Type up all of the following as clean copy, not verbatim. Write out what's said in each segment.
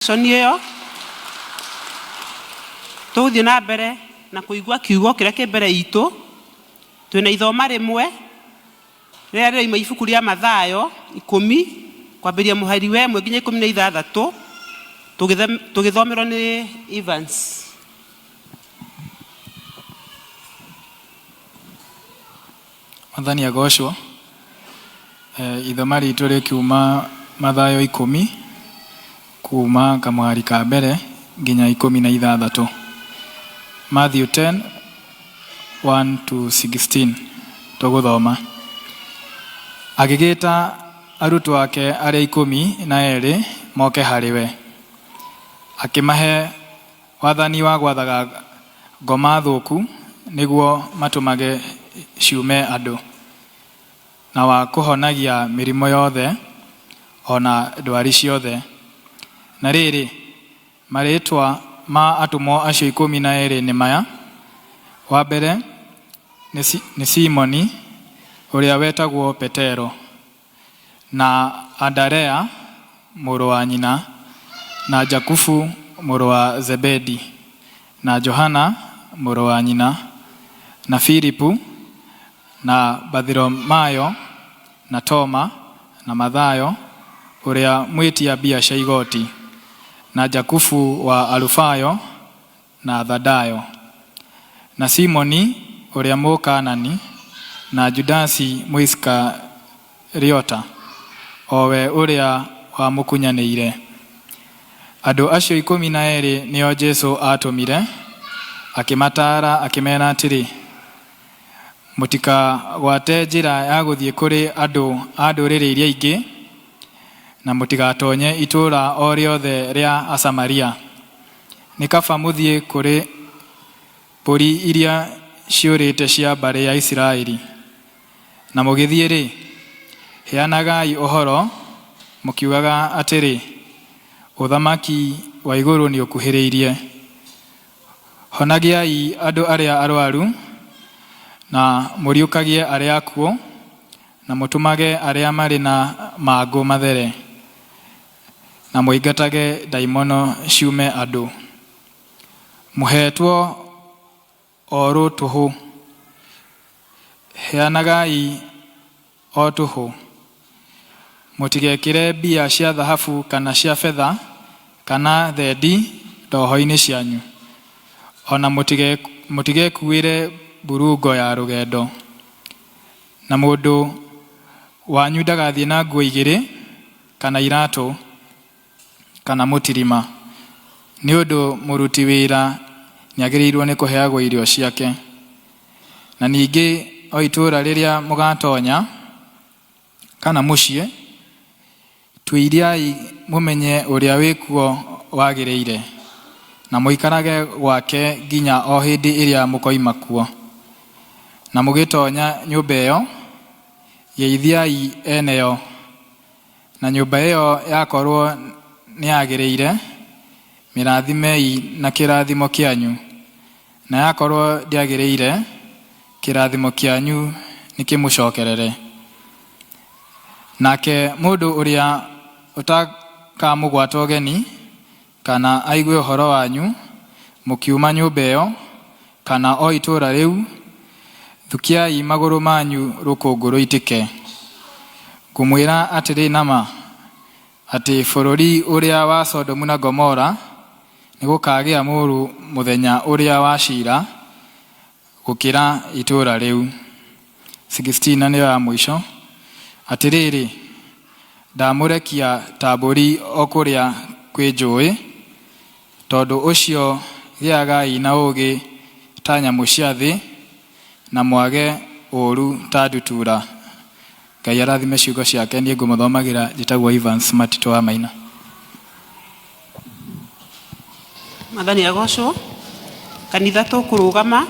introduction ĩyo. Tũgũthiĩ na mbere na kũigua kiugo kĩrĩa kĩ mbere itũ. Twĩna ithoma rĩmwe rĩrĩa rĩroima ibuku rĩa Mathayo 10 kwambĩrĩria mũhari wa 1 nginya 16, tũgĩthomerwo nĩ Evans. Mwathani agocwo. Ithoma ritũ rĩkiuma Mathayo 10 kuma kamũhari ka mbere nginya 16. Matthew 10 1 to 16 tũgũthoma. Agĩgĩta arutwo ake arĩa 12 moke harĩ we, akĩmahe wathani wa gwathaga ngoma thũku nĩguo matũmage ciume andũ, na wa kũhonagia mĩrimũ yothe o na ndwari ciothe. Na rĩrĩ, marĩĩtwa ma atũmwo acio 12 nĩ maya: wa mbere nĩ Simoni ũrĩa wetagwo Petero, na Andarea mũrũ wa nyina, na Jakubu mũrũ wa Zebedi, na Johana mũrũ wa nyina, na Filipu, na Bathilomayo, na Toma, na Mathayo ũrĩa mwĩtia mbia cia igoti, na Jakubu wa Alufayo, na Thadayo, na Simoni ũrĩa Mũkaanani, na Judasi Mũisikariota, o we ũrĩa wamũkunyanĩire. Andũ acio 12 nĩo Jesu aatũmire, akĩmataara akĩmera atĩrĩ, Mũtikagwate njĩra ya gũthiĩ kũrĩ andũ a ndũrĩrĩ iria ingĩ, na mũtigatonye itũũra o rĩothe rĩa Asamaria. Nĩ kaba mũthiĩ kũrĩ mbũri iria ciũrĩte cia mbarĩ ya Isiraeli. Na mũgĩthiĩ-rĩ, heanagai ũhoro, mũkiugaga atĩrĩ, 'Ũthamaki wa igũrũ nĩũkuhĩrĩirie. Honagiai andũ arĩa arwaru, na mũriũkagie arĩa akuũ, na mũtũmage arĩa marĩ na mangũ mathere, na mũingatage ndaimono ciume andũ. Mũheetwo o ro tũhũ, heanagai o tũhũ. Mũtigekĩre mbia cia thahabu kana cia betha kana thendi ndoho-inĩ cianyu, o na mũtigekuuĩre mburungo ya rũgendo. Na mũndũ wanyu ndagathiĩ na nguo igĩrĩ, kana iratũ, kana mũtirima, nĩ ũndũ mũruti wĩra nĩagĩrĩirũo nĩ kũheagwo irio ciake. Na ningĩ o itũũra rĩrĩa mũgatonya, kana mũciĩ, tuĩriai mũmenye ũrĩa wĩ kuo wagĩrĩire, na mũikarage gwake nginya o hĩndĩ ĩrĩa mũkoima kuo. Na mũgĩtonya nyũmba ĩyo, geithiai ene yo, na nyũmba ĩyo yakorwo nĩyagĩrĩire, mĩrathimei na kĩrathimo kĩanyu, na yakorwo ndĩagĩrĩire, kĩrathimo kĩanyu nĩkĩmũcokerere. Nake mũndũ ũrĩa ũtakamũgwata ũgeni, kana aigue ũhoro wanyu mũkiuma nyũmba ĩyo, kana o itũũra rĩu, thukiai magũrũ manyu rũkũngũ rũitĩke. Ngũmwĩra atĩrĩ na ma, atĩ bũrũri ũrĩa wa Sodomu na Gomora nĩgũkagĩa mũũru mũthenya ũrĩa wa cira gũkĩra itũũra rĩu. 16 na nĩyo ya mũico. Atĩrĩrĩ, ndamũrekia ta mbũri o kũrĩa kwĩ njũĩ, tondũ ũcio gĩagai na ũũgĩ ta nyamũ cia thĩ, na mwage ũũru ta ndutura. Ngai arathime ciugo ciake. Niĩ ngũmũthomagĩra njĩtagwo Evans Matito wa Maina. Mwathani agocwo. Kanitha tũkũrũgama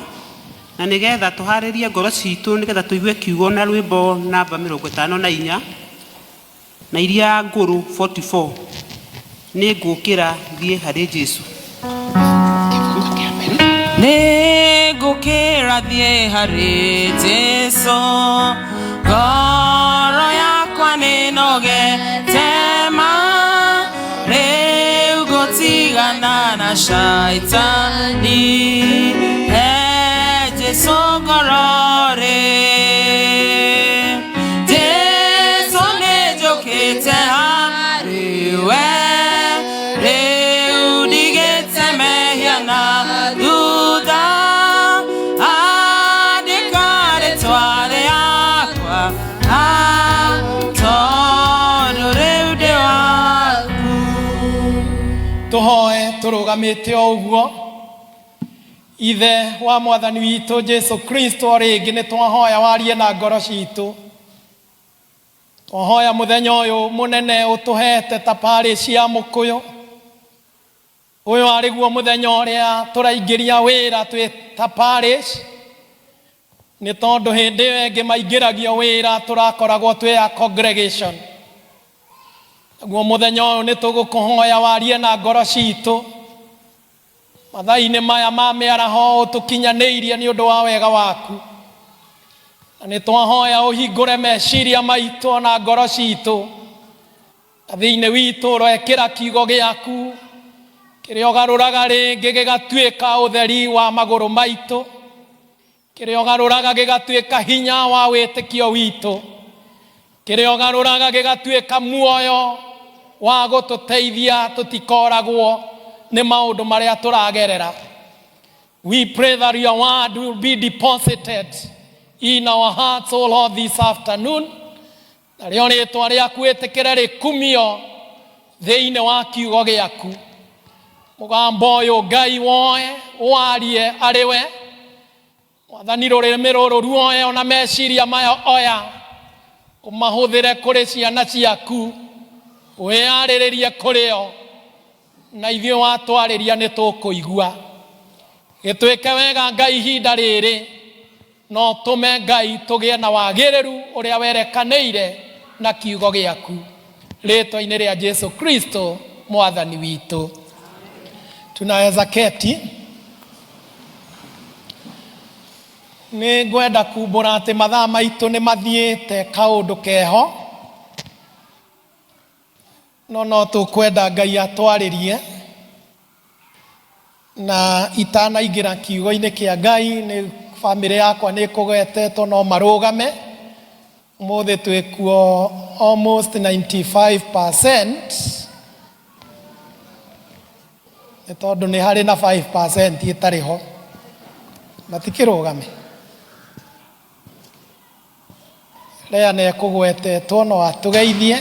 na nĩgetha tũharĩrie ngoro citũ nĩgetha tũigue kiugo na rwĩmbo namba 54 na iria ngũrũ 44, nĩ ngũkĩra thiĩ harĩ Jesu. Nĩ ngũkĩra thiĩ harĩ Jesu, ngoro yakwa nĩ nogete ma, rĩu. Ndigũtigana na shaitani, he Jesu ngoro-rĩ. Jesu nĩnjũkĩte harĩ we, rĩu ndigĩte mehia na thutha. Andĩka rĩtwa rĩakwa, tondũ rĩu ndĩ waku. Tũhoe tũrũgamĩte o ũguo. Ithe wa Mwathani witũ Jesu Kristo, o rĩngĩ nĩ twahoya warie na ngoro citũ. Twahoya mũthenya ũyũ mũnene ũtũhete ta parish ya Mũkũyũ. Ũyũ arĩguo mũthenya ũrĩa tũraingĩria wĩra twĩ ta parish, nĩ tondũ hĩndĩ ĩyo ĩngĩ maingĩragio wĩra tũrakoragwo twĩ a congregation. Naguo mũthenya ũyũ nĩ tũgũkũhoya warie na ngoro citũ mathaa-inĩ maya ma mĩaraho ũtũkinyanĩirie nĩ ũndũ wa wega waku. Na nĩ twahoya ũhingũre meciria maitũ na ngoro citũ, na thĩinĩ witũ ũroekĩra kiugo gĩaku kĩrĩa ũgarũraga rĩngĩ gĩgatuĩka ũtheri wa magũrũ maitũ, kĩrĩa ũgarũraga gĩgatuĩka hinya wa wĩtĩkio witũ, kĩrĩa ũgarũraga gĩgatuĩka muoyo wa gũtũteithia tũtikoragwo nĩ maũndũ marĩa tũragerera. We pray that your word will be deposited in our hearts, O Lord, this afternoon. Narĩo rĩtwa rĩaku ĩtĩkĩre rĩkumio thĩinĩ wa kiugo gĩaku. Mũgambo ũyũ Ngai woe warie arĩ we. Mwathani, rũrĩmĩ rũrũ ruoe ona meciria maya oya ũmahũthĩre kũrĩ ciana ciaku, wĩyarĩrĩrie kũrĩ o, na ithuĩ watwarĩria nĩ tũkũigua. Gĩtwĩke wega Ngai ihinda rĩrĩ, no tũme Ngai tũgĩe na wagĩrĩru ũrĩa werekanĩire na kiugo gĩaku, rĩtwa-inĩ rĩa Jesu Kristo Mwathani witũ. Tunaweza keti. Nĩ ngwenda kumbũra atĩ mathaa maitũ nĩ mathiĩte kaũndũ keho, no no tũkwenda Ngai atwarĩrie. Na itanaingĩra kiugo-inĩ kĩa Ngai, nĩ bamĩrĩ yakwa nĩ ĩkũgwetetwo no marũgame. Ũmũthĩ twĩkuo almost 95%, nĩ tondũ nĩ harĩ na 5% ĩtarĩ ho, matikĩrũgame. Lea nĩ ekũgwetetwo no atũgeithie,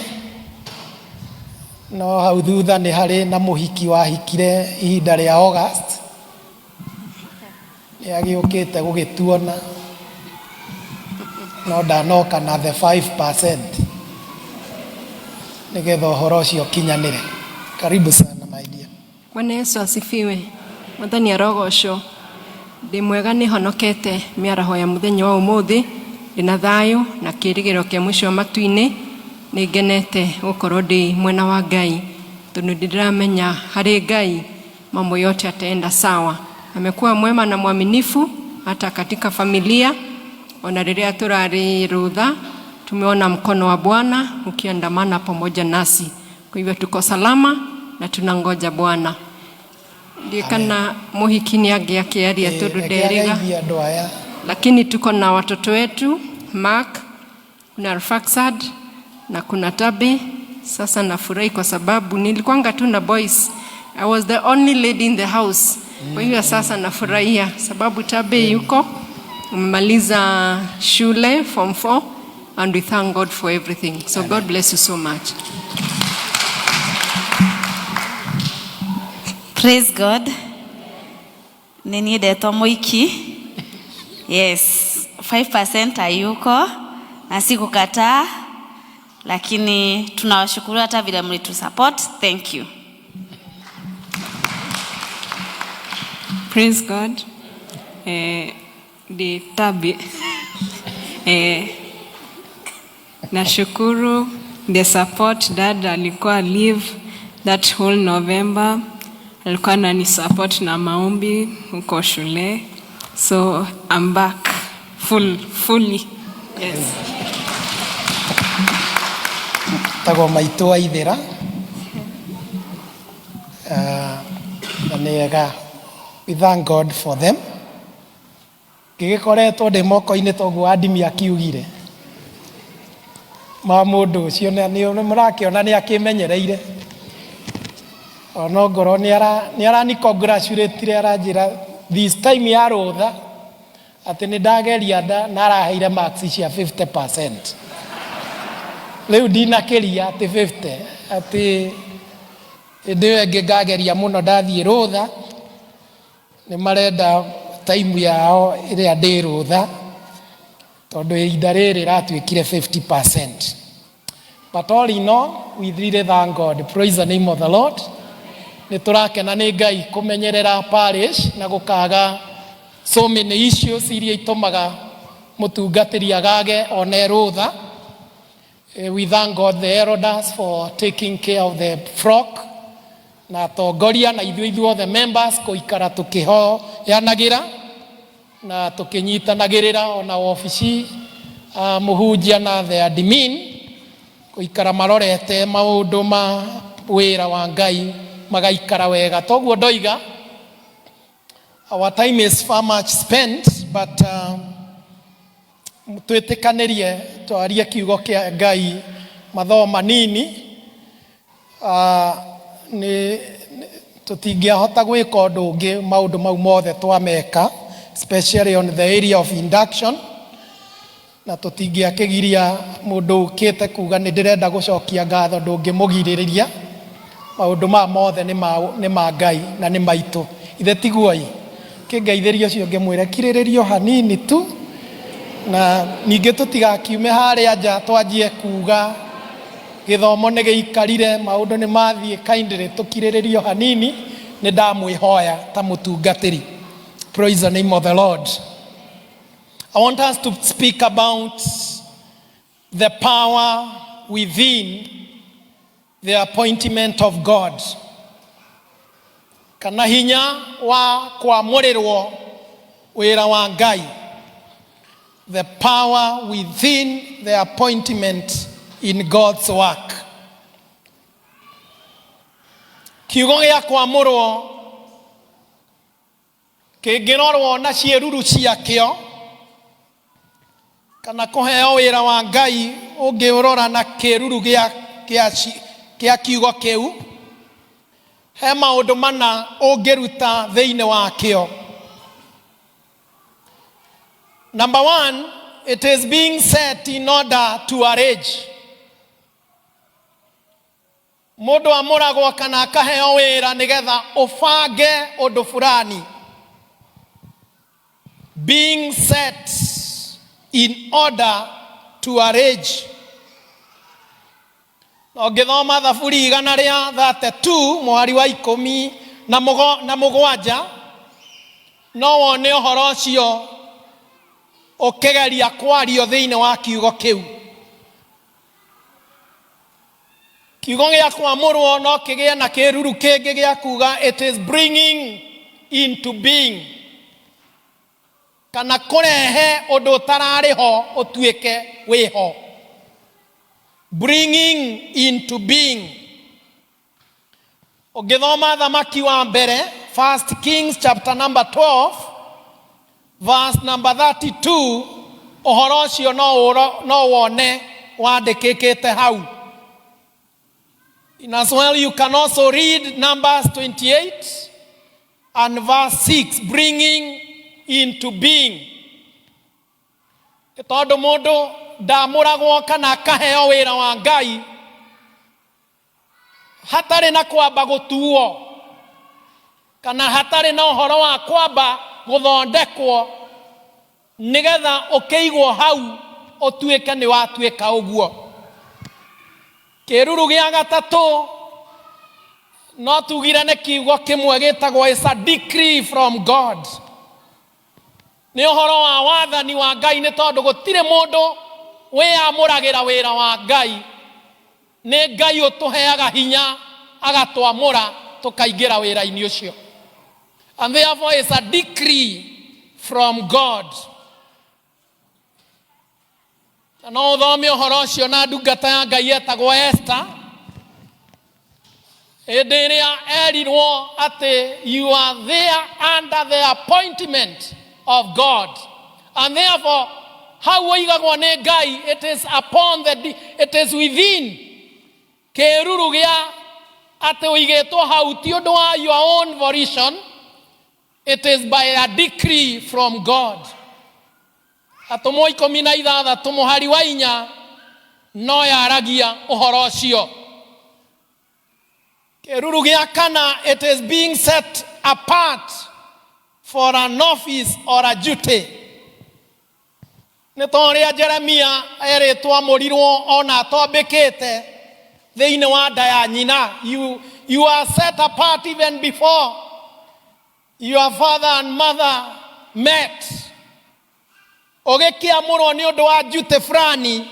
no hau thutha nĩ harĩ na mũhiki wahikire ihinda rĩa August, nĩ agĩũkĩte gũgĩtuona, no ndanoka na the 5% nĩgetha ũhoro ũcio ũkinyanĩre. Karibu sana, my dear. Bwana Yesu asifiwe. Mwathani arogocwo. Ndĩ mwega, nĩ honokete mĩaraho ya mũthenya wa ũmũthĩ. Ndĩna thayũ na kĩrĩgĩrĩro kĩa mũico wa matu-inĩ. Nĩ ngenete gũkorwo ndĩ mwena wa Ngai, tondũ ndĩramenya harĩ Ngai mambo yote yataenda sawa. Amekuwa mwema na mwaminifu hata katika familia. Ona rĩrĩa tũrarĩ rũtha, tumeona mkono wa Bwana ukiandamana pamoja nasi. Kwa hivyo tuko salama na tunangoja Bwana. Ndikana mũhiki nĩ angĩakĩaria tondũ Reke nderĩga, ageithie andũ aya. Lakini tuko na watoto wetu Mark, kuna Arfaxad na kuna Tabe. Sasa nafurahi kwa sababu nilikuanga tu na boys. I was the only lady in the house. Kwa hiyo sasa nafurahia sababu Tabe yuko umemaliza shule form 4, and we thank God for everything. So God bless you so much. Praise God. Nĩ niĩ ndetwo Mũiki. Yes, 5% hayuko na sikukataa, lakini tunawashukuru hata vile mlitusupport. Thank you. Praise God. Di Tabi. Nashukuru the support. Dad alikuwa leave that whole November. Alikuwa anani support na maombi huko shule. So I'm back fully. Yes. Tagwo maitũ wa ithĩra. Nĩ ega. We thank God for them. Ngĩgĩkoretwo ndĩ moko-inĩ toguo Adimi akiugire ma mũndũ ũcio nĩ mũrakĩona nĩ akĩmenyereire ona ngorwo nĩ arani congratulate aranjĩra this time ya rũtha atĩ nĩ ndageria na araheire marks cia 50%. Rĩu ndinakĩria atĩ 50, atĩ hĩndĩ ĩyo ĩngĩ ngageria mũno ndathiĩ rũtha. Nĩ marenda time yao ĩrĩa ndĩ rũtha tondũ ihinda rĩrĩ ratuĩkire 50%. But all in all, we really thank God. Praise the name of the Lord. Nĩ tũrakena nĩ Ngai kũmenyerera parish na gũkaga so many issues iria itũmaga mũtungatĩri agage one rũtha. We thank God the elders for taking care of the flock na atongoria na ithuĩ ithuothe members kũikara tũkĩhoyanagĩra na tũkĩnyitanagĩrĩra ona wabici mũhunjia na the admin gũikara marorete maũndũ ma wĩra wa Ngai magaikara wega. Toguo ndoiga, our time is far much spent, but twĩtĩkanĩrie twarie kiugo kĩa Ngai mathomo manini. Nĩ tũtingĩahota gwĩka ũndũ ũngĩ maũndũ mau mothe twameka, especially on the area of induction, na tũtingĩakĩgiria mũndũ ũkĩte kuga nĩ ndĩrenda gũcokia ngatho, ndũngĩmũgirĩrĩria. Maũndũ maya mothe nĩ ma Ngai na nĩ maitũ. Ithe tiguo-ĩ? Kĩngeithĩria ũcio ngĩmwĩre kirĩrĩrio hanini tu, na ningĩ tũtigakiume harĩa nja twanjie kuga gĩthomo nĩ gĩikarire, maũndũ nĩ mathiĩ. Kindly tũkirĩrĩrio hanini, nĩ ndamwĩhoya ta mũtungatĩri. Praise the name of the Lord. I want us to speak about the power within the appointment of God, kana hinya wa kwamũrĩrwo wĩra wa Ngai. The power within the appointment in God's work. Kiugo gĩa kwamũrwo kĩngĩrorwo na ciĩruru ciakĩo kana kũheo wĩra wa Ngai, ũngĩũrora na kĩruru gĩa kiugo kĩu, he maũndũ mana ũngĩruta thĩinĩ wakĩo. Number one, it is being set in order to arrange. Mũndũ amũragwo kana akaheo wĩra nĩgetha ũbange ũndũ fulani. Being set in order to arrange. Na ũngĩthoma Thaburi 132 mwari wa 17, no wone ũhoro ũcio ũkĩgeria kwario thĩinĩ wa kiugo kĩu. Kiugo gĩa kwamũrwo no kĩgĩe na kĩruru kĩngĩ gĩa kuga it is bringing into being, kana kũrehe ũndũ ũtararĩ ho ũtuĩke wĩho. Bringing into being. Ũngĩthoma Thamaki wa Mbere, First Kings chapter number 12 verse number 32, ũhoro ũcio no wone wandĩkĩkĩte hau. In as well, you can also read Numbers 28 and verse 6, bringing into being. Tondũ mũndũ ndamũragwo kana akaheo wĩra wa Ngai hatarĩ na kwamba gũtuo kana hatarĩ na ũhoro wa kwamba gũthondekwo nĩgetha ũkĩigwo hau ũtuĩke nĩ watuĩka ũguo. Kĩruru gĩa gatatũ no tugire nĩ kiugo kĩmwe gĩtagwo is a decree from God. Nĩ ũhoro wa wathani wa Ngai, nĩ tondũ gũtirĩ mũndũ wĩyamũragĩra wĩra wa Ngai. Nĩ Ngai ũtũheaga hinya agatwamũra tũkaingĩra wĩra-inĩ ũcio, and therefore is a decree from God. Na no ũthome ũhoro ũcio na ndungata ya Ngai etagwo Esther. Hĩndĩ ĩrĩa erirwo atĩ you are there under the appointment of God, and therefore hau ũigagwo nĩ Ngai, it is upon the it is within kĩruru gĩa atĩ ũigĩtwo hau ti ũndũ wa your own volition, it is by a decree from God. Atũmwo 16 mũhari wa 4 no yaragia ũhoro ũcio. Kĩruru gĩa kana, it is being set apart for an office or a duty. Nĩ ta ũrĩa Jeremia erĩtwo amũrirwo ona atombĩkĩte thĩinĩ wa nda ya nyina. You are set apart even before your father and mother met. Ũgĩkĩamũrwo nĩ ũndũ wa duty fulani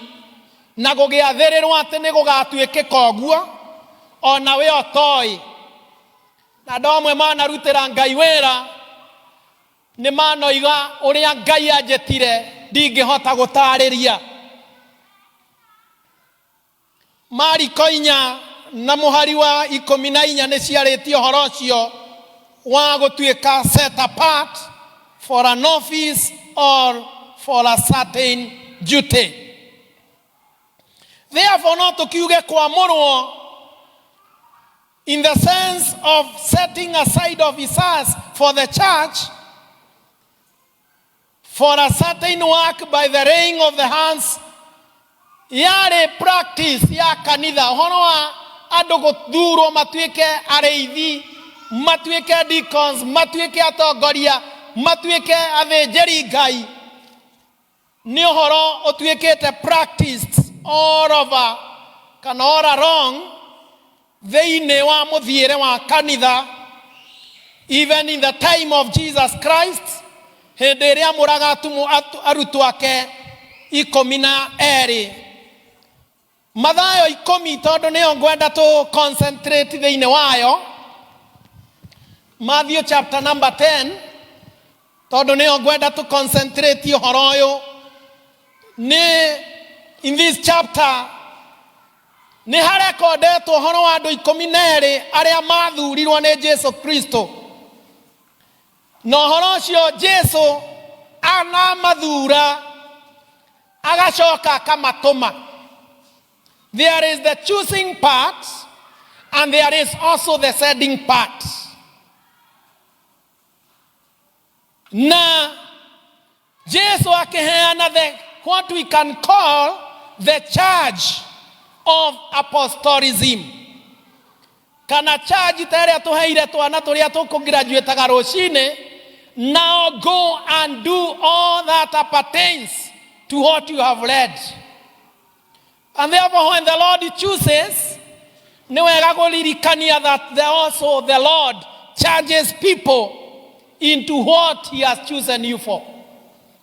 na gũgĩathĩrĩrwo atĩ nĩ gũgatuĩkĩka ũguo ona we ũtoĩ. Na andũ amwe manarutĩra Ngai wĩra nĩ manoiga ũrĩa Ngai anjĩtire ndingĩhota gũtarĩria. Mariko 4 na mũhari wa 14 nĩ ciarĩtie ũhoro ũcio wa gũtuĩka set apart for an office or for a certain duty. Therefore no tũkiuge kwamũrwo in the sense of setting aside officers for the church for a certain work by the laying of the hands, yarĩ practice ya kanitha. Ũhoro wa andũ gũthurwo matuĩke arĩithi, matuĩke deacons, matuĩke atongoria, matuĩke athĩnjĩri Ngai, nĩ ũhoro ũtuĩkĩte practiced all over kana all along thĩinĩ wa mũthiĩre wa kanitha, even in the time of Jesus Christ, hĩndĩ ĩrĩa amũraga arutwo ake 12. Mathayo 10, tondũ nĩyo ngwenda tũ concentrate thĩinĩ wayo, Matthew chapter number 10, tondũ nĩyo ngwenda tũ concentrate ũhoro ũyũ. Nĩ in this chapter nĩ harekondetwo ũhoro wa andũ 12 arĩa mathurirwo nĩ Jesu Kristo, na ũhoro ũcio Jesu anamathura agacoka akamatũma. There is the choosing part and there is also the sending part. Na Jesu akĩheana the what we can call the charge of apostolism, kana charge ta ĩrĩa tũheire twana tũrĩa tũkũgraduataga rũcinĩ, now go and do all that appertains to what you have read. And therefore when the Lord chooses, nĩ wega kũririkania that also the Lord charges people into what he has chosen you for.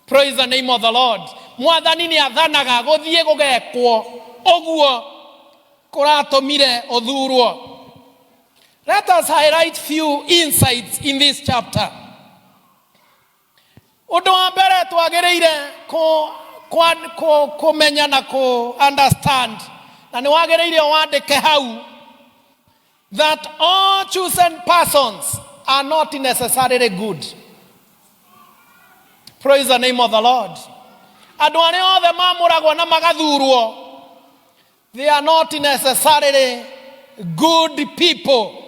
Praise the name of the Lord. Mwathani nĩ athanaga gũthiĩ gũgekwo ũguo kũratũmire ũthurwo. Let us highlight few insights in this chapter. Ũndũ wa mbere twagĩrĩire kũmenya na kũ understand, na nĩ wagĩrĩire wandĩke hau, that all chosen persons are not necessarily good. Praise the name of the Lord. Andũ arĩa othe mamũragwo na magathurwo, they are not necessarily good people.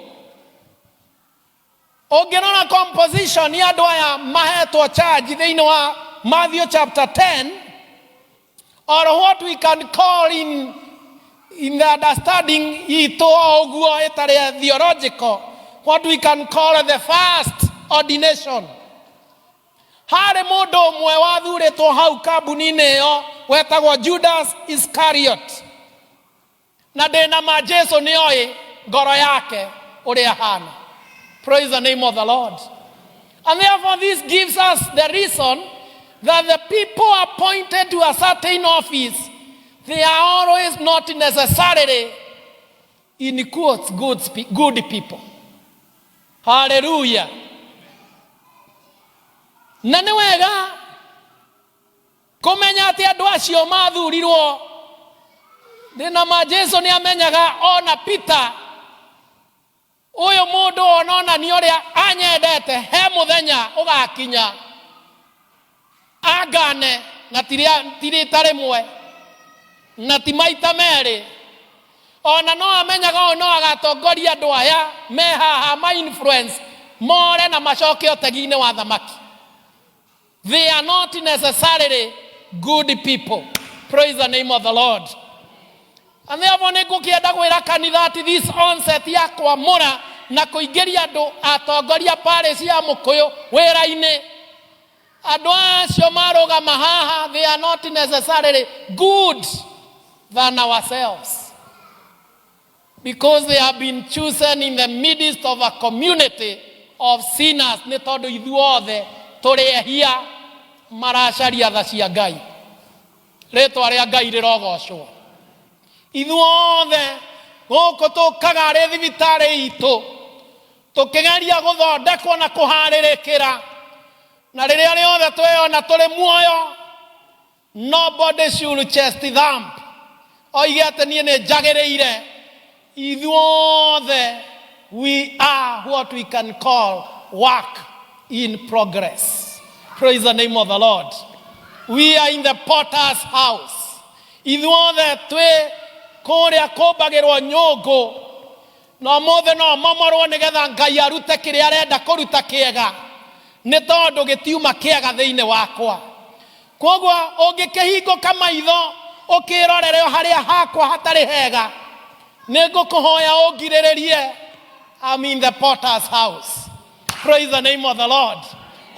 Ũngĩrora composition ya andũ aya mahetwo charge thĩinĩ wa Matthew chapter 10, or what we can call in the understanding itũ o ũguo ĩtarĩ theological, what we can call the first ordination, harĩ mũndũ ũmwe wathurĩtwo hau kambuni-inĩ ĩyo wetagwo Judas Iscariot, na ndĩna ma Jesu nĩoĩ ngoro yake ũrĩa hana. Praise the name of the Lord. And therefore this gives us the reason that the people appointed to a certain office, they are always not necessarily, in quotes, good people. Hallelujah. Na nĩ wega kũmenya atĩ andũ acio mathurirwo, ndĩna ma Jesu nĩ amenyaga ona Peter. Ũyũ mũndũ ononania ũrĩa anyendete, he mũthenya ũgakinya angane, na ti rita rĩmwe na ti maita merĩ. Ona no amenyaga ũyũ no agatongoria andũ aya me haha ma influence more na macoke ũtegi-inĩ wa thamaki. They are not necessarily good people. Praise the name of the Lord. And therefore nĩ ngũkĩenda gwĩra kanitha atĩ this onset ya kwamũra na kũingĩria andũ atongoria parish ya Mũkũyũ wĩra-inĩ, andũ acio marũgama haha, they are not necessarily good than ourselves, because they have been chosen in the midst of a community of sinners. Nĩ tondũ ithuothe tũrĩ ehia maracaria tha cia Ngai. Rĩtwa rĩa Ngai rĩrogocwo. Ithuothe gũkũ tũkaga arĩ thibitarĩ itũ tũkĩgeria gũthondekwo na kũharĩrĩkĩra, na rĩrĩa rĩothe tweyona tũrĩ muoyo, nobody should chest thump oige atĩ niĩ nĩ njagĩrĩire. Ithuothe we are what we can call work in progress. Praise the name of the Lord. We are in the potter's house. Ithuothe twĩ kũrĩa kũmbagĩrwo nyũngũ, na ũmũthĩ no momorwo nĩgetha Ngai arute kĩrĩa arenda kũruta kĩega, nĩ tondũ gĩtiuma kĩega thĩinĩ wakwa. Koguo ũngĩkĩhingũka maitho ũkĩrorere o harĩa hakwa hatarĩ hega, nĩ ngũkũhoya ũngirĩrĩrie. I'm in the potter's house. Praise the name of the Lord.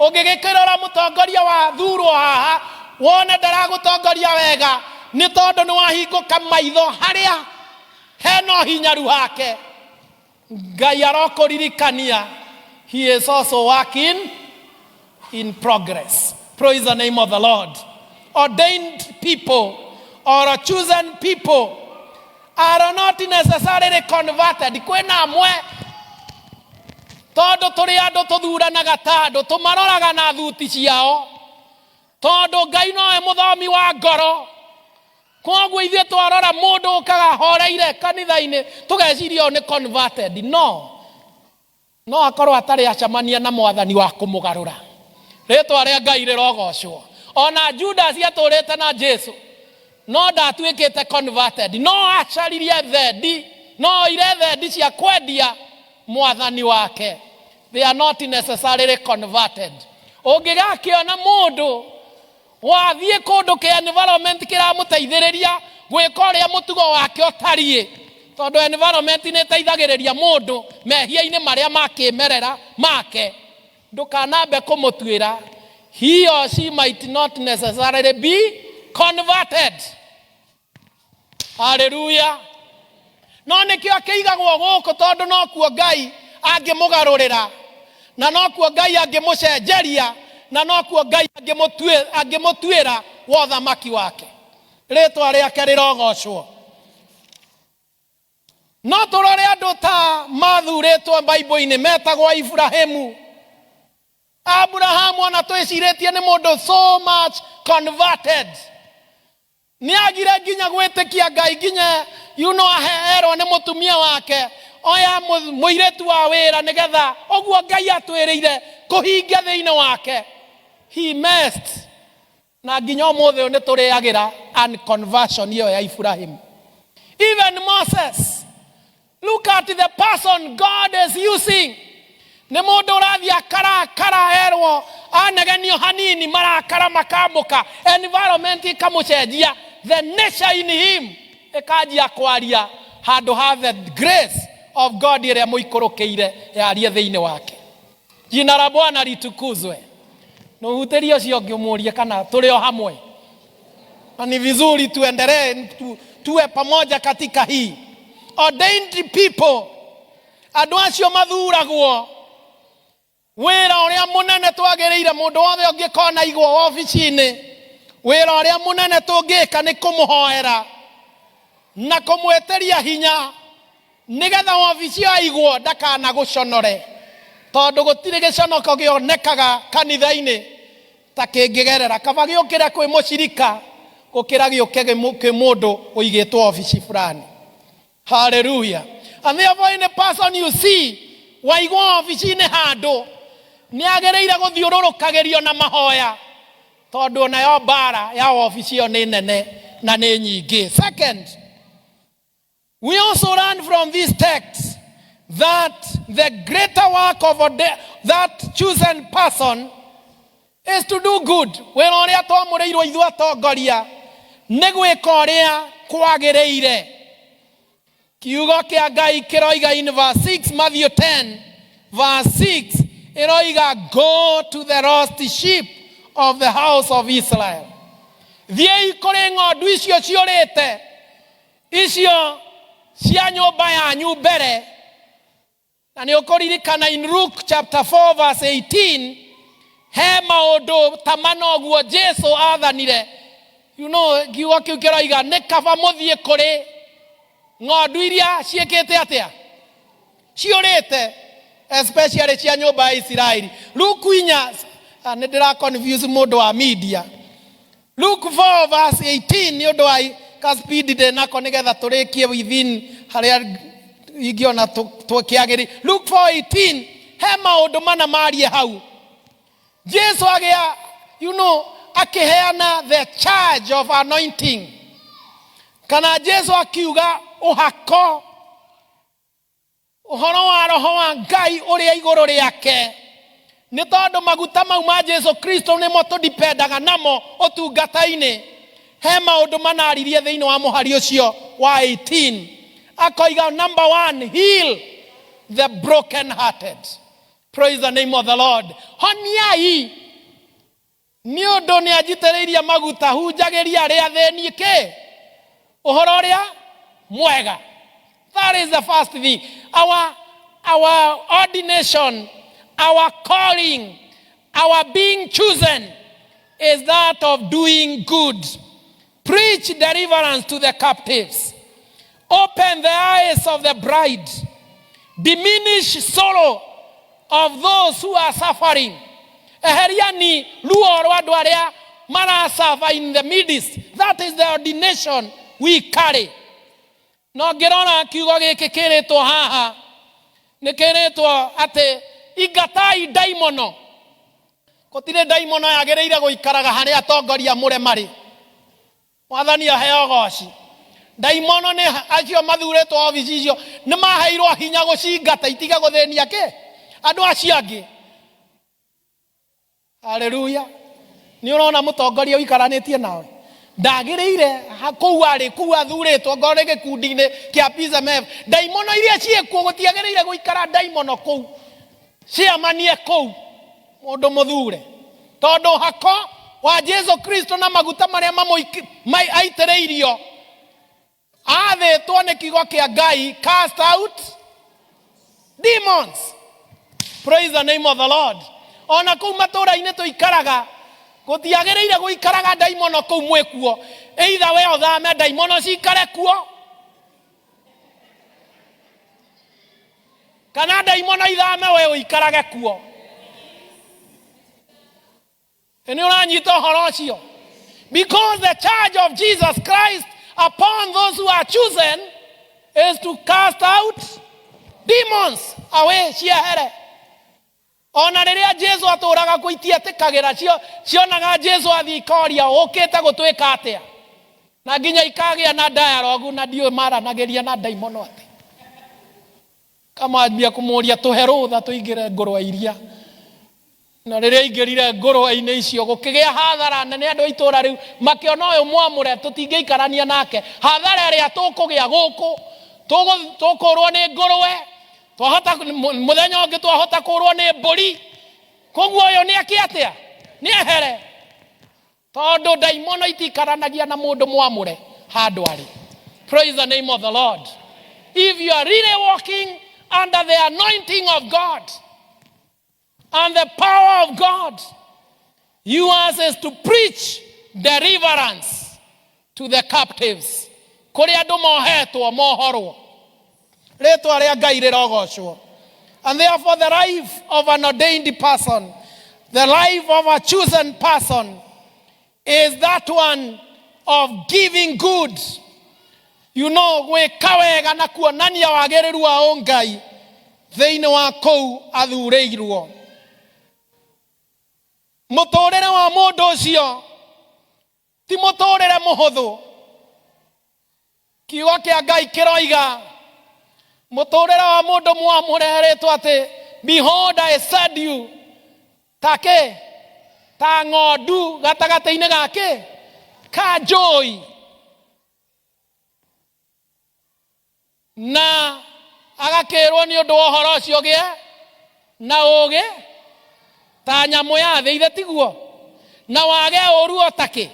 Ũngĩgĩkĩrora mũtongoria wa thurwo haha wone ndaragũtongoria wega, nĩ tondũ nĩ wahingũka maitho harĩa hena ũhinyaru hake, Ngai arokũririkania he is also working in progress. Praise the name of the Lord. Ordained people or chosen people are not necessarily converted. Kwĩna amwe tondũ tũrĩ andũ tũthuranaga ta andũ, tũmaroraga na thuti ciao, tondũ Ngai nowe mũthomi wa ngoro. Koguo ithuĩ twarora mũndũ ũkaga horeire kanitha-inĩ tũgeciria ũyũ nĩ converted. No no akorwo atarĩ acemania na mwathani wa kũmũgarũra. Rĩtwa rĩa Ngai rĩrogocwo. Ona Judas atũrĩte na Jesu no ndatuĩkĩte converted, no acaririe thendi, no oire thendi cia kwendia mwathani wake. They are not necessarily converted. Ũngĩgakĩona mũndũ wathiĩ kũndũ kĩa environment kĩramũteithĩrĩria gwĩka ũrĩa mũtugo wake ũtariĩ, tondũ environment nĩ ĩteithagĩrĩria mũndũ mehia-inĩ marĩa ma kĩmerera make, ndũkanambe kũmũtuĩra. He or she might not necessarily be converted. Haleluya. No nĩkĩo akĩigagwo gũkũ, tondũ nokuo Ngai angĩmũgarũrĩra, na nokuo Ngai angĩmũcenjeria, na nokuo Ngai angĩmũtuĩra wa ũthamaki wake. Rĩtwa rĩake rĩrogocwo. No tũrore andũ ta mathurĩtwo Bible-inĩ metagwo Ibrahimu. Abrahamu ona twĩcirĩtie nĩ mũndũ so much converted, nĩ agire nginya gwĩtĩkia Ngai, nginya ahe erwo nĩ mũtumia wake oya mũirĩtu wa wĩra nĩgetha ũguo Ngai atwĩrĩire kũhingia thĩinĩ wake. He messed, na nginya ũmũthĩ ũyũ nĩ tũrĩagĩra unconversion ĩyo ya Ibrahimu. Even Moses, look at the person God is using. Nĩ mũndũ ũrathiĩ akarakara, erwo anegenio hanini, marakara makamũka, environment ĩkamũcenjia, the nature in him ĩkanjia kwaria handũ ha the grace of God ĩrĩa mũikũrũkĩire yarie thĩinĩ wake. Jina la Bwana litukuzwe. Nũhutĩrie ũcio ũngĩ ũmũrie kana tũrĩ o hamwe, na ni vizuri tuendelee tuwe pamoja katika hii. Ordained people, andũ acio mathuragwo, wĩra ũrĩa mũnene twagĩrĩire mũndũ wothe ũngĩkona igwo wabici-inĩ, wĩra ũrĩa mũnene tũngĩka nĩ kũmũhoera na kũmwĩtĩria hinya nĩgetha wabici aigwo ndakana gũconore, tondũ gũtirĩ gĩconoko gĩonekaga kanitha-inĩ ta kĩngĩgerera. Kaba gĩũkĩre kwĩ mũcirika gũkĩra gĩũke kwĩ mũndũ ũigĩtwo wabici fulani. Hallelujah. And therefore any person you see Waigwo obici-inĩ handũ nĩ agĩrĩire gũthiũrũrũkagĩrio na mahoya, tondũ nayo mbara ya obici ĩyo nĩ nene na nĩ nyingĩ. Second, we also learn from this text that the greater work of that chosen person is to do good. Wĩra ũrĩa twamũrĩirwo ithuĩ atongoria nĩ gwĩka ũrĩa kwagĩrĩire. Kiugo kĩa Ngai kĩroiga in verse 6, Matthew 10 verse 6, ĩroiga, "Go to the lost sheep of the house of Israel." Thiĩi kũrĩ ng'ondu icio ciũrĩte, icio cia nyũmba yanyu mbere. Na nĩ ũkũririkana in Luke chapter 4 verse 18, he maũndũ ta mana ũguo Jesu athanire. Kiugo kĩu kĩroiga nĩ kaba mũthiĩ kũrĩ ng'ondu iria ciĩkĩte atĩa, ciũrĩte, especially cia nyũmba ya Isiraeli. Luke 4, nĩ ndĩra confuse mũndũ wa media. Luke 4 verse 18, nĩ ũndũ wa ka speed ndĩnako nĩgetha tũrĩkie within harĩa ingĩona tũkĩagĩrĩ. Luke 4:18, he maũndũ mana marie hau. Jesu agĩa akĩheana the charge of anointing, kana Jesu akiuga ũhako ũhoro wa roho wa Ngai ũrĩa igũrũ rĩake, nĩ tondũ maguta mau ma Jesu Kristo nĩmo tũdipendaga namo ũtungata-inĩ. He maũndũ manaririe thĩinĩ wa mũhari ũcio wa 18. Akoiga, number one, heal the broken hearted. Praise the name of the Lord. Honiai, nĩ ũndũ nĩ anjitĩrĩirie maguta hunjagĩria arĩa athĩni kĩ ũhoro ũrĩa mwega. That is the first thing. Our ordination, our calling, our being chosen is that of doing good. Preach deliverance to the captives, open the eyes of the blind, diminish sorrow of those who are suffering, eheriani ruo rwa andũ arĩa marasuffer in the midst. That is the ordination we carry. No ngĩrora kiugo gĩkĩ kĩrĩtwo haha, nĩ kĩrĩtwo atĩ ingatai ndaimono. Gũtirĩ ndaimono yagĩrĩire gũikaraga harĩa atongoria mũre marĩ. Mwathani aheo goci. Ndaimono nĩ acio mathurĩtwo obici icio nĩ maheirwo hinya gũcingata itige gũthĩnia kĩ andũ acio angĩ. Haleluya. Nĩ ũrona mũtongoria ũikaranĩtie nawe ndagĩrĩire kũu arĩ, kũu athurĩtwo, ngorwo nĩ gĩkundi-inĩ kĩa PSMF, ndaimono iria ciĩkuo gũtiagĩrĩire gũikara ndaimono kũu ciamanie kũu mũndũ mũthure, tondũ hako wa Jesu Kristo na maguta marĩa aitĩrĩirio athĩtwo nĩ kiugo kĩa Ngai, cast out demons. Praise the name of the Lord. Ona kũu matũũra-inĩ tũikaraga gũtiagĩrĩire gũikaraga ndaimono kũu mwĩkuo. Either we ũthame ndaimono cikare kuo, kana ndaimono ithame we ũikarage kuo. Nĩ ũranyita ũhoro ũcio? Because the charge of Jesus Christ upon those who are chosen is to cast out demons away, ciehere. Ona rĩrĩa Jesu atũraga kũ itietĩkagĩra, cionaga Jesu athiĩ ikoria, "Ũkĩte gũtwĩka atĩa?" Na nginya ikagĩa na dialogue, na ndiũĩ maranagĩria na ndaimono atĩ kamambia kũmũria, "Tũhe rũtha tũingĩre ngũrwe iria." Na rĩrĩa aingĩrire ngũrwe-inĩ icio, gũkĩgĩa hathara nene. Andũ a itũũra rĩu makĩona ũyũ mwamũre tũtingĩikarania nake. Hathara ĩrĩa tũkũgĩa gũkũ, tũkũrwo nĩ ngũrwe, twahota mũthenya ũngĩ twahota kũrwo nĩ mbũri. Koguo ũyũ nĩ ake atĩa, nĩ ehere, tondũ ndaimono itikaranagia na mũndũ mwamũre handũ arĩ. Praise the name of the Lord. If you are really walking under the anointing of God and the power of God, yours is to preach deliverance to the captives, kũrĩa andũ mohetwo mohorwo. Rĩtwa rĩa Ngai rĩrogocwo. And therefore the life of an ordained person, the life of a chosen person, is that one of giving good, gwĩka wega na kuonania wagĩrĩru wa ũngai. Thĩinĩ wa kũu athurĩirwo. Mũtũrĩre wa mũndũ ũcio ti mũtũrĩre mũhũthũ. Kiugo kĩa Ngai kĩroiga mũtũrĩre wa mũndũ mwamũre erĩtwo atĩ, "Behold, I send you ta kĩ? Ta ng'ondu gatagatĩ-inĩ ga kĩ? Ka njũi." Na agakĩrwo nĩ ũndũ wa ũhoro ũcio gĩe na ũũgĩ ta nyamũ ya thĩ, ithe tiguo? Na wage ũũru o ta kĩ?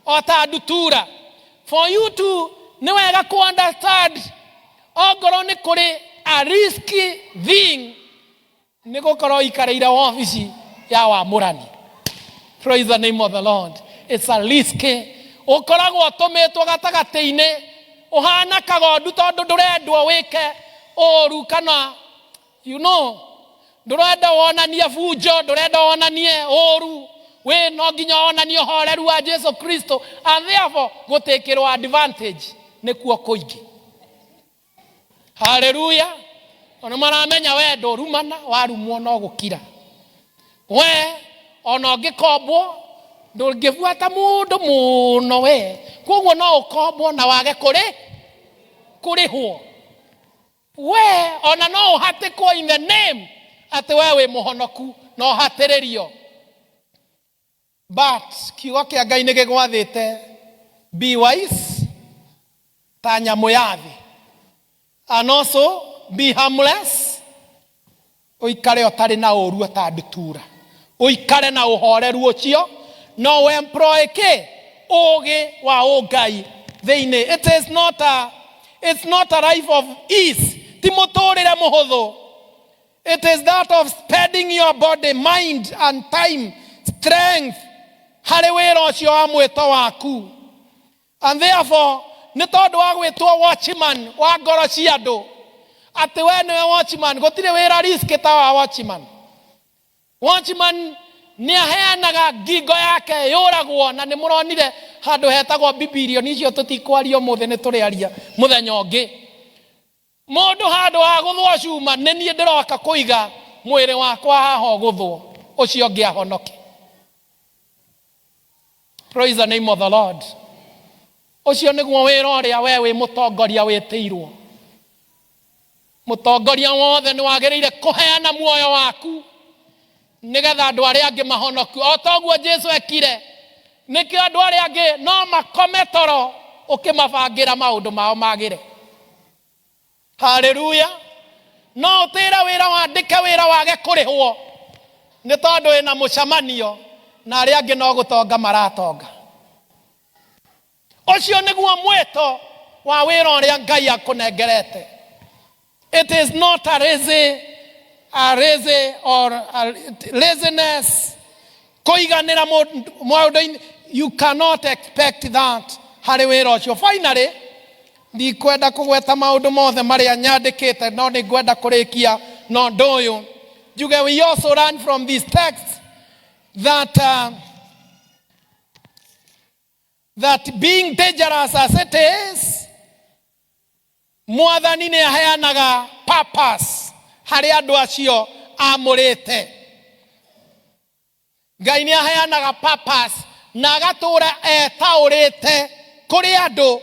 O ta ndutura. For you to, nĩ wega kũ understand ongorwo nĩ kũrĩ a risky thing nĩ gũkorwo ũikarĩire wabici ya wamũrani. Praise the name of the Lord. It's a risk. Ũkoragwo ũtũmĩtwo gatagatĩ-inĩ ũhana kagondu tondũ ndũrendwo wĩke ũru kana you know ndũrenda wonanie bunjo, ndũrenda wonanie ũru, wĩ no nginya wonanie ũhoreru wa Jesu Kristo, and therefore gũtĩkĩrwo advantage nĩkuo kũingĩ. Haleluya. Ona maramenya we ndũrumana, warumwo no gũkira. We ona ũngĩkombwo ndũngĩbuata mũndũ mũno we, koguo no ũkombwo na wage kũrĩ kũrĩhwo. We ona no ũhatĩkwo in the name atĩ we wĩ mũhonoku, no ũhatĩrĩrio. But kiugo kĩa Ngai nĩ gĩgwathĩte, be wise ta nyamũ ya thĩ, and also be harmless, ũikare ũtarĩ na ũru ta ndutura, ũikare na ũhoreru ũcio, no employ kĩ? Ũgĩ wa ũngai thĩinĩ. It is not a, it's not a life of ease, ti mũtũrĩre mũhũthũ. It is that of spending your body, mind and time, strength harĩ wĩra ũcio wa mwĩto waku. And therefore, nĩ tondũ wa gwĩtwo watchman wa ngoro cia andũ, atĩ we nĩwe watchman, gũtirĩ wĩra risk ta wa watchman. Watchman nĩ aheanaga ngingo yake yũragwo, na nĩ mũronire handũ hetagwo Bibilia icio tũtikwaria ũmũthĩ, nĩ tũrĩaria mũthenya ũngĩ. Mũndũ handũ ha gũthwo cuma, nĩ niĩ ndĩroka kũiga mwĩrĩ wakwa haha ũgũthwo, ũcio ũngĩ ahonoke. Praise the name of the Lord. Ũcio nĩguo wĩra ũrĩa we wĩ mũtongoria wĩtĩirwo. Mũtongoria wothe nĩ wagĩrĩire kũheana muoyo waku nĩgetha andũ arĩa angĩ mahonokio, o ta ũguo Jesu ekire. Nĩkĩo andũ arĩa angĩ no makome toro ũkĩmabangĩra maũndũ mao magĩre. Haleluya. No ũtĩre wĩra, wandĩke wĩra wage kũrĩhwo nĩ tondũ wĩna mũcemanio na arĩa angĩ no gũtonga maratonga. Ũcio nĩguo mwĩto wa wĩra ũrĩa Ngai akũnengerete. It is not a lazy or a laziness kũiganĩra maũndũ-inĩ. You cannot expect that harĩ wĩra ũcio. Finally, ndikwenda kũgweta maũndũ mothe marĩa nyandĩkĩte, no nĩ ngwenda kũrĩkia na ũndũ ũyũ njuge, we also learn from this text that being dangerous as it is, Mwathani nĩ aheanaga purpose harĩ andũ acio amũrĩte. Ngai nĩ aheanaga purpose na agatũra etaũrĩte kũrĩ andũ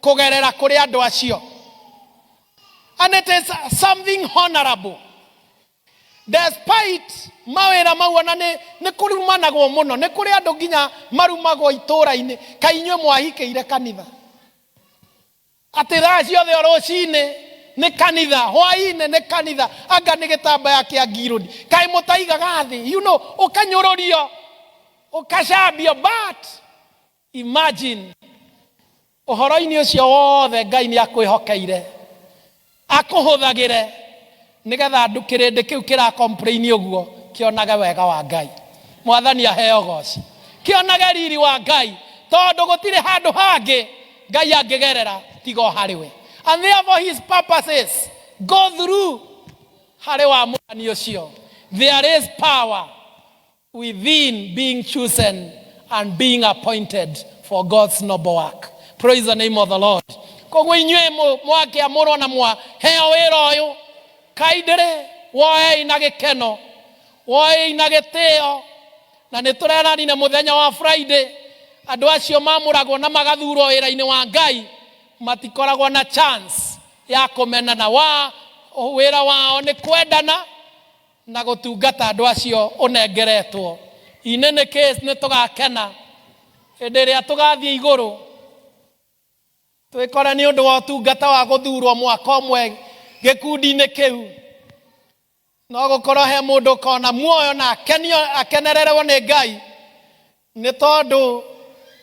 kũgerera kũrĩ andũ acio, and it is something honorable despite mawĩra mau. Ona nĩ kũrumanagwo mũno, nĩ kũrĩ andũ nginya marumagwo itũũra-inĩ, kaĩ inyuĩ mwahikĩire kanitha, atĩ thaa ciothe o rũcinĩ nĩ kanitha, hwaĩ-inĩ nĩ kanitha, anga nĩ gĩtambaya kĩa ngirũni, kaĩ mũtaigaga thĩ, ũkanyũrũrio, ũkacambio. But imagine, ũhoro-inĩ ũcio wothe Ngai nĩ akwĩhokeire akũhũthagĩre nĩgetha andũ, kĩrĩndĩ kĩu kĩra complain ũguo, kĩonage wega wa Ngai. Mwathani aheo goci, kĩonage riri wa Ngai, tondũ gũtirĩ handũ hangĩ Ngai angĩgerera tiga o harĩ we, and therefore his purposes go through harĩ wa mũrani ũcio. There is power within being chosen and being appointed for God's noble work. Praise the name of the Lord. Koguo inyuĩ mwakĩamũrwo na mwaheo wĩra ũyũ. Kindly woei na gĩkeno, woei na gĩtĩo. Na nĩ tũreranire mũthenya wa Friday, andũ acio mamũragwo na magathurwo wĩra-inĩ wa Ngai matikoragwo na chance ya kũmenana. Wa wĩra wao nĩ kwendana na gũtungata andũ acio ũnengeretwo. In any case, nĩ tũgakena hĩndĩ ĩrĩa tũgathiĩ igũrũ twĩkore nĩ ũndũ wa ũtungata wa gũthurwo mwaka ũmwe gĩkundi-inĩ kĩu. No gũkorwo he mũndũ ũkona muoyo na akenio akenererwo nĩ Ngai nĩ tondũ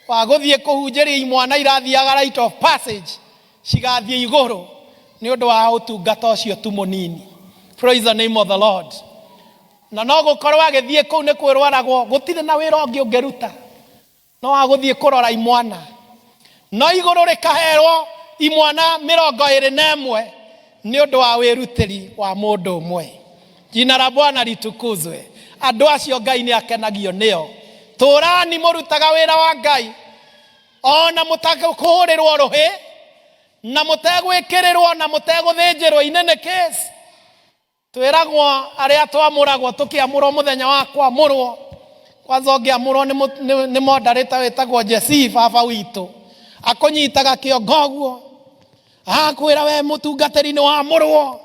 wa gũthiĩ kũhunjĩria imwana irathiaga rite of passage cigathiĩ igũrũ nĩ ũndũ wa ũtungata ũcio tu mũnini. Praise the name of the Lord. Na no gũkorwo agĩthiĩ kũu nĩ kwĩrwaragwo, gũtirĩ na wĩra ũngĩ ũngĩruta no wa gũthiĩ kũrora imwana, no igũrũ rĩkaherwo imwana 21 nĩ ũndũ wa wĩrutĩri wa mũndũ ũmwe. Jina la Bwana litukuzwe. Andũ acio Ngai nĩ akenagio nĩo. Tũrani mũrutaga wĩra wa Ngai ona mũtakũhũrĩrwo rũhĩ na mũtegwĩkĩrĩrwo na mũtegũthĩnjĩrwo. In any case, twĩragwo arĩa twamũragwo tũkĩamũrwo mũthenya wa kwamũrwo, kwanza ũngĩamũrwo nĩ moderator wĩtagwo Jesse, baba witũ akũnyitaga kĩongo ũguo agakwĩra, we mũtungatĩri nĩ wamũrwo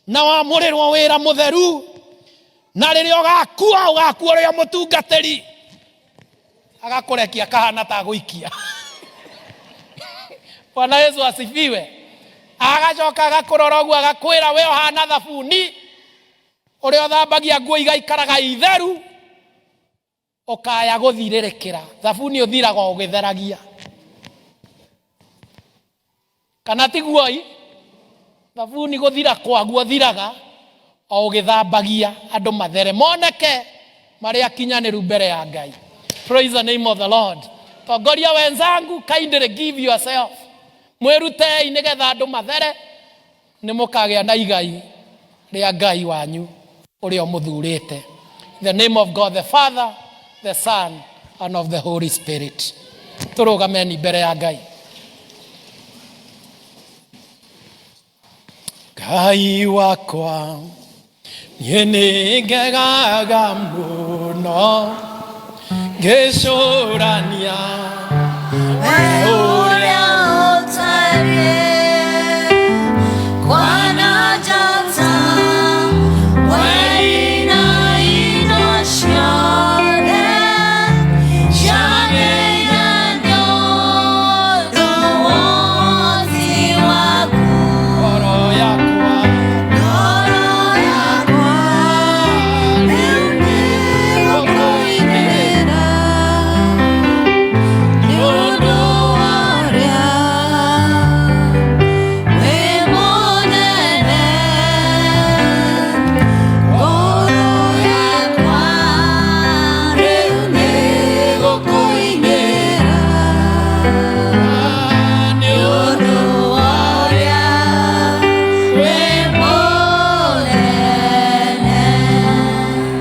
na wamũrĩrwo wĩra mũtheru, na rĩrĩa ũgakua ũgakua ũrĩa mũtungatĩri, agakũrekia kahana ta gũikia. Bwana Yesu asifiwe. Agacoka agakũrora ũguo agakwĩra, we ũhana thabuni ũrĩa ũthambagia nguo igaikaraga itheru, ũkaya gũthirĩrĩkĩra. Thabuni ũthiraga ũgĩtheragia, kana tiguoi? Thabuni gũthira kwaguo thiraga o ũgĩthambagia, andũ mathere moneke marĩ akinyanĩru mbere ya Ngai. Praise the name of the Lord. Tongoria wenzangu, kindly give yourself, mwĩrutei nĩgetha andũ mathere, nĩ mũkagĩa na igai rĩa Ngai wanyu ũrĩa ũmũthurĩte. In the name of God the Father, the Son and of the Holy Spirit. Tũrũgameni mbere ya Ngai. Ngai wakwa, niĩ nĩ ngegaga mũno ngĩcũrania we ũrĩa ũtariĩ kwana njata wena indo ciothe ciagĩire nĩ ũndũ wa ũhoti waku. Ngoro yakwa, ngoro yakwa rĩu nĩgũkũinĩra nĩ ũndũ wa ũrĩa wĩ mũnene. Ngoro yakwa rĩu nĩgũkũinĩra nĩ ũndũ wa ũrĩa wĩ mũnene.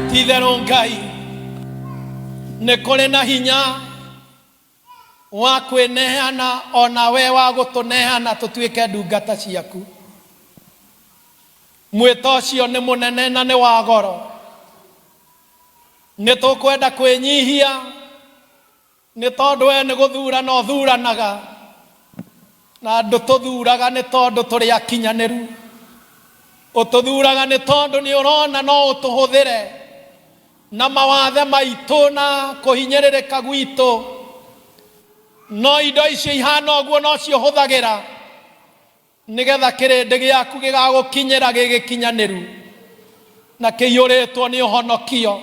Ti-itherũ Ngai, nĩ kũrĩ na hinya wa kwĩneana ona we wa gũtũneana tũtuĩke ndungata ciaku. Mwĩto ũcio nĩ mũnene na nĩ wa goro. Nĩ tũkwenda kwĩnyihia nĩ tondũ we nĩ gũthurana ũthuranaga, na ndũtũthuraga nĩ tondũ tũrĩ akinyanĩru. Ũtũthuraga nĩ tondũ nĩ ũrona no ũtũhũthĩre na mawathe maitũ na kũhinyĩrĩrĩka gwitũ, no indo icio ihana ũguo nocio ũhũthagĩra nĩgetha kĩrĩndĩ gĩaku gĩgagũkinyĩra gĩgĩkinyanĩru na kĩiyũrĩtwo nĩ ũhonokio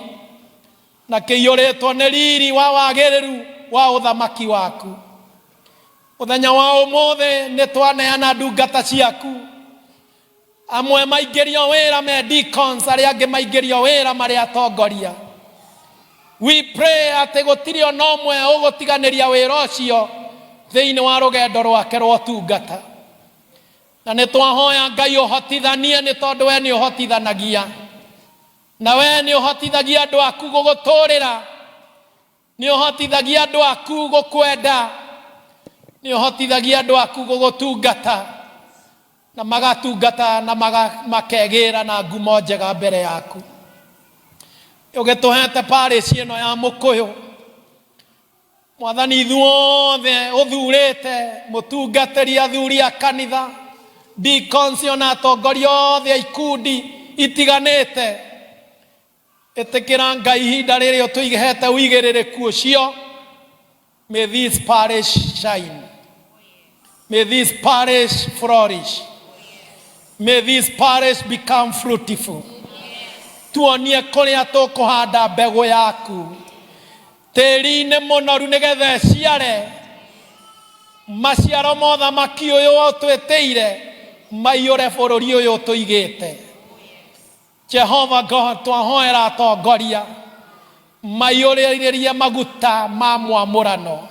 na kĩiyũrĩtwo nĩ riri wa wagĩrĩru wa ũthamaki waku. Mũthenya wa ũmũthĩ nĩ twaneana ndungata ciaku, amwe maingĩrio wĩra me deacons, arĩa angĩ maingĩrio wĩra marĩ atongoria. We pray atĩ gũtirĩ ona ũmwe ũgũtiganĩria wĩra ũcio thĩinĩ wa rũgendo rwake rwa ũtungata, na nĩ twahoya Ngai ũhotithanie, nĩ tondũ we nĩ ũhotithanagia, na we nĩ ũhotithagia andũ aku gũgũtũrĩra, nĩ ũhotithagia andũ aku gũkwenda, nĩ ũhotithagia andũ aku gũgũtungata. Na magatungata na makegĩra na ngumo njega mbere yaku. Ũgĩtũhete parish ĩno ya Mũkũyũ, Mwathani, ithuothe ũthurĩte mũtungatĩri, athuri a kanitha, deacons, ona atongoria othe a ikundi itiganĩte. Ĩtĩkĩra Ngai ihinda rĩrĩ ũtũigĩhete ũigĩrĩrĩku ũcio. May this parish shine. May this parish flourish. May this parish become fruitful. Tuonie kũrĩa tũkũhanda mbegũ yaku tĩri-inĩ mũnoru nĩgetha ĩciare maciaro ma ũthamaki ũyũ ũtwĩtĩire maiyũre bũrũri ũyũ ũtũigĩte. Jehova God, twahoera atongoria maiyũrĩrĩrie maguta ma mwamũrano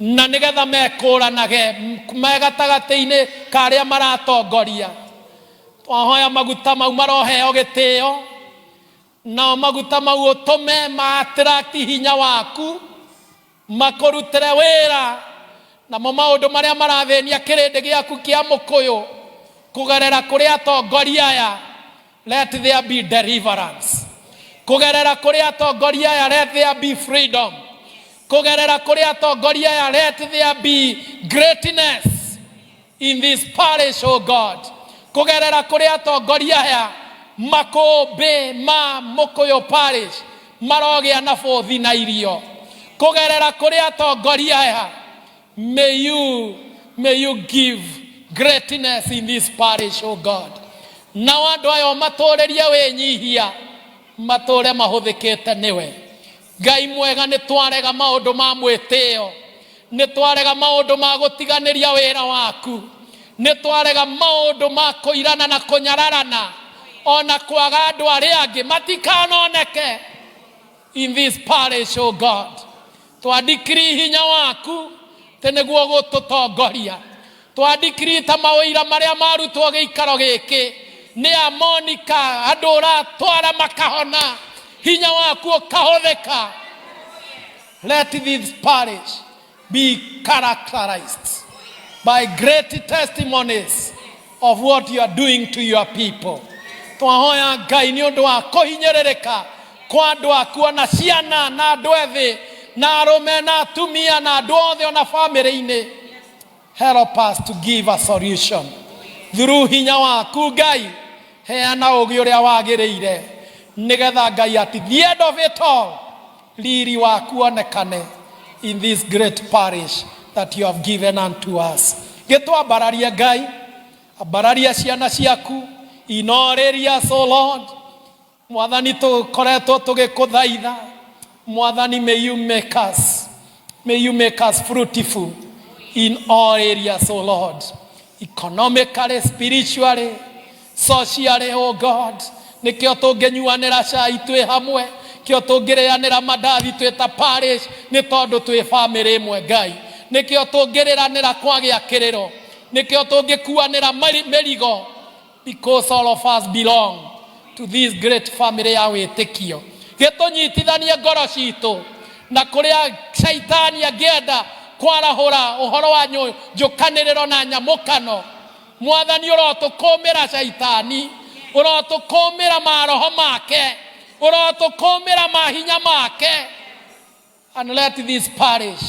na nĩgetha mekũranage me gatagatĩ-inĩ ka arĩa maratongoria. Twahoya maguta mau maroheo gĩtĩo, nao maguta mau ũtũme ma attract hinya waku makũrutĩre wĩra, namo maũndũ marĩa marathĩnia kĩrĩndĩ gĩaku kĩa Mũkũyũ kũgerera kũrĩ atongoria aya, let there be deliverance. Kũgerera kũrĩ atongoria aya, let there be freedom. Kũgerera kũrĩ atongoria aya, let there be greatness in this parish, oh God. Kũgerera kũrĩ atongoria aya, makũmbĩ ma Mũkũyũ parish marogĩa na bũthi na irio. Kũgerera kũrĩ atongoria aya, may you give greatness in this parish, oh God. Nao andũ aya ũmatũrĩrie wĩnyihia, matũre mahũthĩkĩte nĩwe. Ngai mwega, nĩ twarega maũndũ ma mwĩtĩo, nĩ twarega maũndũ ma gũtiganĩria wĩra waku, nĩ twarega maũndũ ma kũirana na kũnyararana ona kwaga andũ arĩa angĩ matikanoneke in this parish, oh God. Twandikiri hinya waku tĩ nĩguo gũtũtongoria. Twandikiri ta mawĩira marĩa marutwo gĩikaro gĩkĩ nĩ a Monica, andũ ũratwara makahona, hinya waku ũkahũthĩka. Let this parish be characterized by great testimonies of what you are doing to your people. Twahoya Ngai nĩ ũndũ wa kũhinyĩrĩrĩka kwa andũ aku, ona ciana na andũ ethĩ na arũme na atumia na andũ othe ona bamĩrĩ-inĩ. Help us to give a solution through hinya waku. Ngai, heana ũgĩ ũrĩa wagĩrĩire nĩgetha Ngai at the end of it all riri waku onekane in this great parish that you have given unto us. Gĩtwambararie Ngai, ambararia ciana ciaku in all areas, O Lord. Mwathani, tũkoretwo tũgĩkũthaitha. Mwathani, may you make us fruitful in all areas, O Lord, economically, spiritually, socially, oh God. Nĩkĩo tũngĩnyuanĩra cai twĩ hamwe, kĩo tũngĩrĩanĩra mandathi twĩ ta parish, nĩ tondũ twĩ bamĩrĩ ĩmwe. Ngai, nĩkĩo tũngĩrĩranĩra kwagĩa kĩrĩro, nĩkĩo tũngĩkuanĩra mĩrigo, because all of us belong to this great family ya wĩtĩkio. Gĩtũnyitithanie ngoro citũ, na kũrĩa caitani angĩenda kwarahũra ũhoro wa njũkanĩrĩro na nyamũkano, Mwathani, ũrotũkũmĩra caitani, ũrotũkũmĩra maroho make, ũrotũkũmĩra mahinya make, and let this parish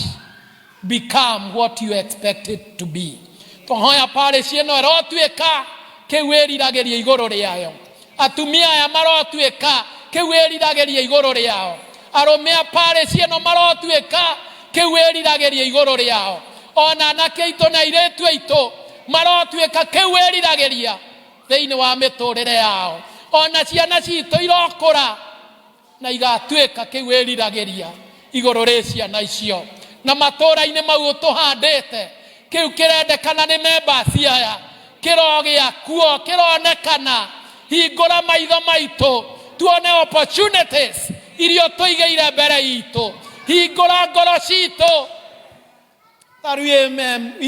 become what you expect it to be. Twahoya parish ĩno ĩrotuĩka kĩu wĩriragĩria igũrũ rĩayo. Atumia aya marotuĩka kĩu wĩriragĩria igũrũ rĩao. Arũme a parish ĩno marotuĩka kĩu wĩriragĩria igũrũ rĩao. Ona anake aitũ na airĩtu aitũ marotuĩka kĩu wĩriragĩria thĩinĩ wa mĩtũrĩre yao. Ona ciana citũ irokũra na igatuĩka kĩu wĩriragĩria igũrũ rĩ ciana icio. Na matũũra-inĩ mau ũtũhandĩte, kĩu kĩrendekana nĩ members aya kĩrogĩa kuo, kĩronekana. Hingũra maitho maitũ tuone opportunities iria ũtũigĩire mbere itũ. Hingũra ngoro citũ that we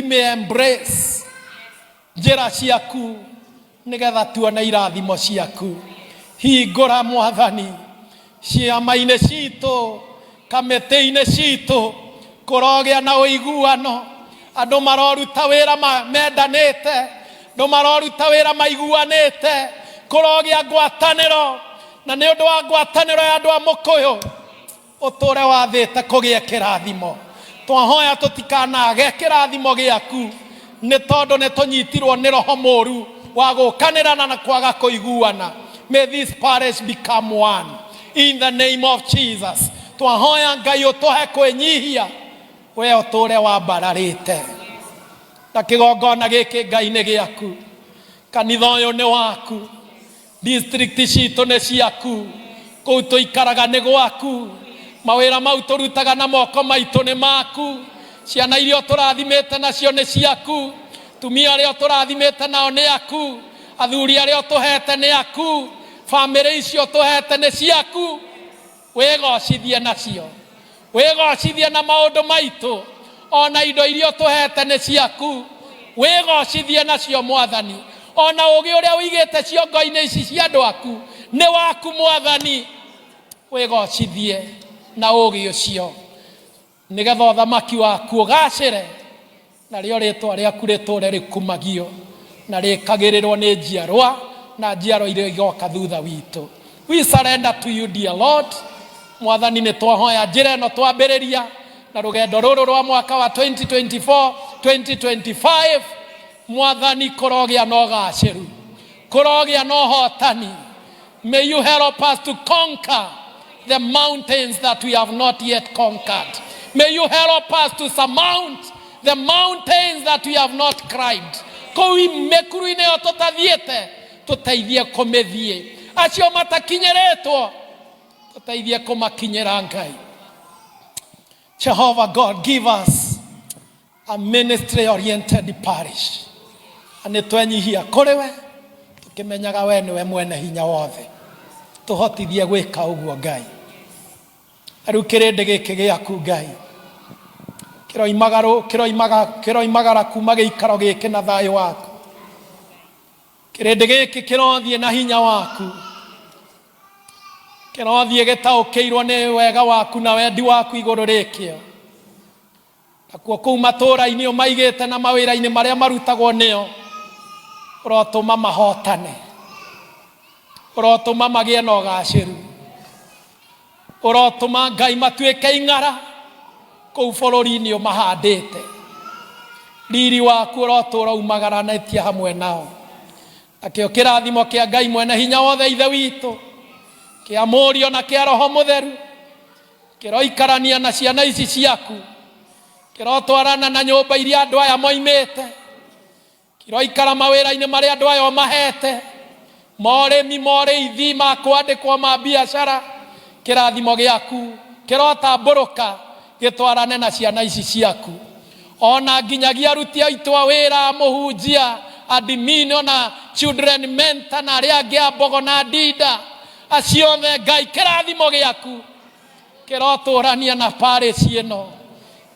may embrace njĩra ciaku nĩgetha tuone irathimo ciaku. Hingũra, Mwathani, ciama-inĩ citũ, kamĩtĩ-inĩ citũ, kũrogĩa na ũiguano. Andũ maroruta wĩra mendanĩte. Andũ maroruta wĩra maiguanĩte, kũrogĩa ngwatanĩro, na nĩ ũndũ wa ngwatanĩro ya andũ a Mũkũyũ ũtũre wathĩte kũgĩe kĩrathimo. Twahoya tũtikanage kĩrathimo gĩaku nĩ tondũ nĩ tũnyitirwo nĩ roho mũru wa gũkanĩrana na kwaga kũiguana. May this parish become one in the name of Jesus. Twahoya Ngai ũtũhe kwĩnyihia, we ũtũre wambararĩte. Na kĩgongona gĩkĩ Ngai nĩ gĩaku, kanitha ũyũ nĩ waku, district citũ nĩ ciaku, kũu tũikaraga nĩ gwaku, mawĩra mau tũrutaga na moko maitũ nĩ maku, ciana iria ũtũrathimĩte nacio nĩ ciaku, tumia arĩa ũtũrathimĩte nao nĩ aku, athuri arĩa ũtũhete nĩ aku, bamĩrĩ icio ũtũhete nĩ ciaku. Wĩgocithie nacio, wĩgocithie na maũndũ maitũ, ona indo iria ũtũhete nĩ ciaku, wĩgocithie nacio Mwathani. Ona ũgĩ ũrĩa ũigĩte ciongo-inĩ ici cia andũ aku nĩ waku Mwathani, wĩgocithie na ũgĩ ũcio, nĩgetha ũthamaki waku ũgacĩre, narĩo rĩtwa rĩaku rĩtũre rĩkumagio na rĩkagĩrĩrwo nĩ njiarwa na njiarwa iria igoka thutha witũ. We surrender to you, dear Lord. Mwathani, nĩ twahoya njĩra ĩno twambĩrĩria na rũgendo rũrũ rwa mwaka wa 2024 2025, Mwathani, kũrogĩa na ũgacĩru, kũrogĩa na ũhotani. May you help us to conquer the mountains that we have not yet conquered. May you help us to surmount the mountains that we have not climbed. Kũu mĩkuru-inĩ ĩyo tũtathiĩte, tũteithie kũmĩthiĩ. Acio matakinyĩrĩtwo, tũteithie kũmakinyĩra Ngai. Jehovah God, give us a ministry oriented parish. Na nĩ twenyihia kũrĩ we, tũkĩmenyaga we nĩwe mwene hinya wothe. Tũhotithie gwĩka ũguo Ngai. Rĩu kĩrĩndĩ gĩkĩ gĩaku Ngai kĩroimagara kuma gĩikaro gĩkĩ na thayũ waku. Kĩrĩndĩ gĩkĩ kĩrothiĩ na hinya waku, kĩrothiĩ gĩtaũkĩirwo nĩ wega waku na wendi waku igũrũ rĩkĩo. Nakuo kũu matũũra-inĩ ũmaigĩte na mawĩra-inĩ marĩa marutagwo nĩo, ũrotũma mahotane, ũrotũma magĩe na ũgacĩru, ũrotũma Ngai matuĩke ing'ara kũu bũrũri-inĩ ũmahandĩte. Riri waku ũrotũra umagaranĩtie hamwe nao. Nakĩo kĩrathimo kĩa Ngai mwene hinya wothe Ithe witũ, kĩa Mũriũ na kĩa Roho Mũtheru, kĩroikarania na ciana ici ciaku, kĩrotwarana na nyũmba iria andũ aya moimĩte, kĩroikara mawĩra-inĩ marĩa andũ aya ũmahete, morĩmi, morĩithi, ma kwandĩkwo, ma biacara. Kĩrathimo gĩaku kĩrotambũrũka gĩtwarane na ciana ici ciaku, ona nginyagia aruti aitũ a wĩra, mũhunjia, admin, ona children mentor na arĩa angĩ a mbogo na ndinda, acio othe Ngai, kĩrathimo gĩaku kĩrotũrania na parish ĩno,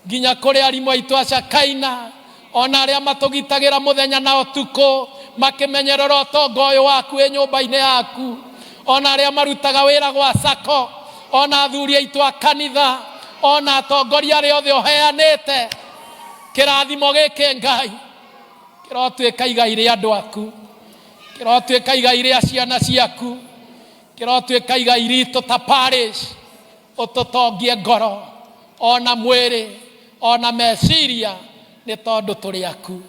nginya kũrĩ arimũ aitũ a Shakaina, ona arĩa matũgitagĩra mũthenya na ũtukũ makĩmenyerera ũtonga ũyũ waku wĩ nyũmba-inĩ yaku, ona arĩa marutaga wĩra gwa sako, ona athuri aitũ a kanitha, ona atongoria arĩa othe ũheanĩte. Kĩrathimo gĩkĩ Ngai kĩrotuĩka igai rĩa andũ aku, kĩrotuĩka igai rĩa ciana ciaku, kĩrotuĩka igai ritũ ta parish. Ũtũtongie ngoro ona mwĩrĩ ona meciria, nĩ tondũ tũrĩ aku.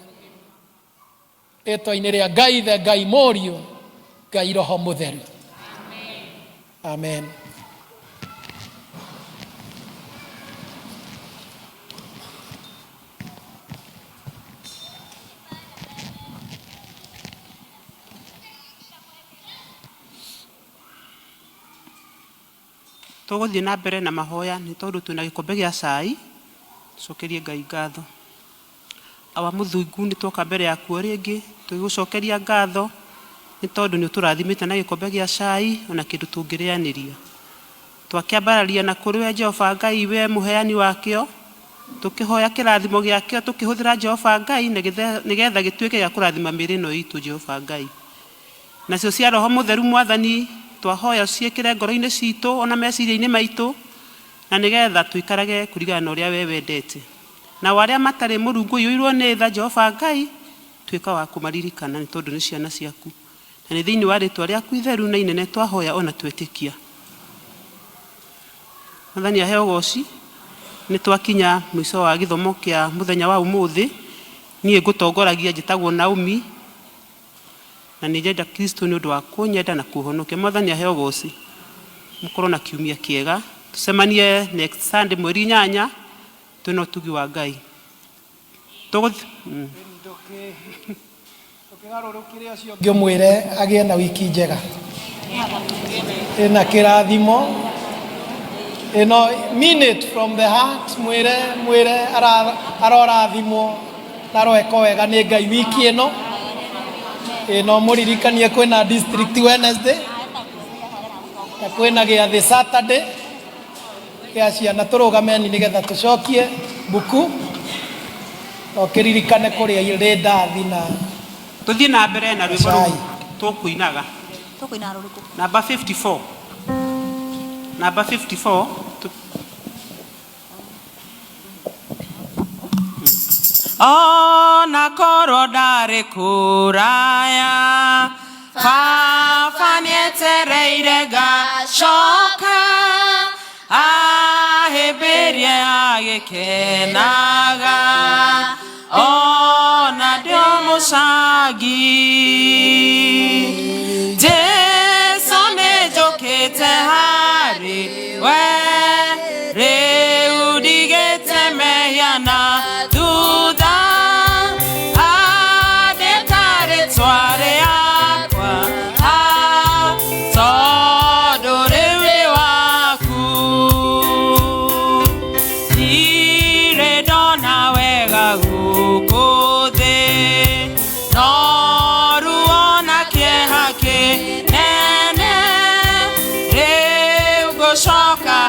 Rĩtwa-inĩ rĩa Ngai Ithe, Ngai Mũriũ, Ngai Roho Mũtheru, amen. Tũgũthiĩ na mbere na mahoya nĩ tondũ twĩna gĩkombe gĩa cai, tũcokerie Ngai ngatho. Awa Mũthingu, nĩ twoka mbere yaku o rĩngĩ tũgĩgũcokeria ngatho nĩ tondũ nĩ ũtũrathimĩte na gĩkombe gĩa cai ona kĩndũ tũngĩrĩanĩria. Twakĩambararia na kũrĩ we Jehova Ngai, we mũheani wakĩo, tũkĩhoya kĩrathimo gĩakĩo tũkĩhũthĩra Jehova Ngai nĩgetha gĩtuĩke gĩa kũrathima mĩĩrĩ ĩno itũ Jehova Ngai. Nacio cia Roho Mũtheru Mwathani, twahoya ũciĩkĩre ngoro-inĩ citũ ona meciria-inĩ maitũ, na nĩgetha tũikarage kũringana na ũrĩa we wendete. Nao arĩa matarĩ Mũrungu ũiyũirwo nĩ tha Jehova Ngai, Tuĩka wa kũmaririkana nĩ tondũ nĩ ciana ciaku. Na nĩ thĩinĩ wa rĩtwa rĩaku itheru na inene twahoya ona twetĩkia. Mwathani aheo ũgoci. Nĩ twakinya mũico wa gĩthomo kĩa mũthenya wa ũmũthĩ. Niĩ ngũtongoragia njĩtagwo Naomi na nĩ njenda Kristo nĩ ũndũ wa kũnyenda na kũhonokia. Mwathani aheo ũgoci. Mũkorwo na kiumia kĩega. Tũcemanie next Sunday mweri 8 twĩna ũtugi wa Ngai. Tũgũthi. Tũkĩgarũrũkĩre ũcio ũngĩ ũmwĩre agĩe na wiki njega ĩna kĩrathimo ĩno. Mean it from the heart. Mwĩre mwĩre arorathimwo na aroekwo wega nĩ Ngai wiki ĩno ĩno. Mũririkanie kwĩna district Wednesday na kwĩna gĩathĩ Saturday gĩa ciana. Tũrũgameni nĩgetha tũcokie mbuku na ũkĩririkane kũrĩa rĩndathi na Tũthiĩ na mbere na rwĩmbo cai. Rũu tũkũinaga. Tũkũina rũrĩkũ? Namba 54. Namba 54. Ona korwo ndarĩ kũraya, baba nĩetereire ngacoka, ahĩmbĩrie agĩkenaga ona ndĩ o mũcangi. Jesu nĩ njũkĩte harĩ we rĩu, ndigĩte mehia na thutha, andĩka rĩtwa rĩakwa ha, tondũ rĩu nĩ waku. Ndirĩ ndona wega gũkũ thĩ, no ruo na kĩeha kĩnene, rĩu ngũcoka.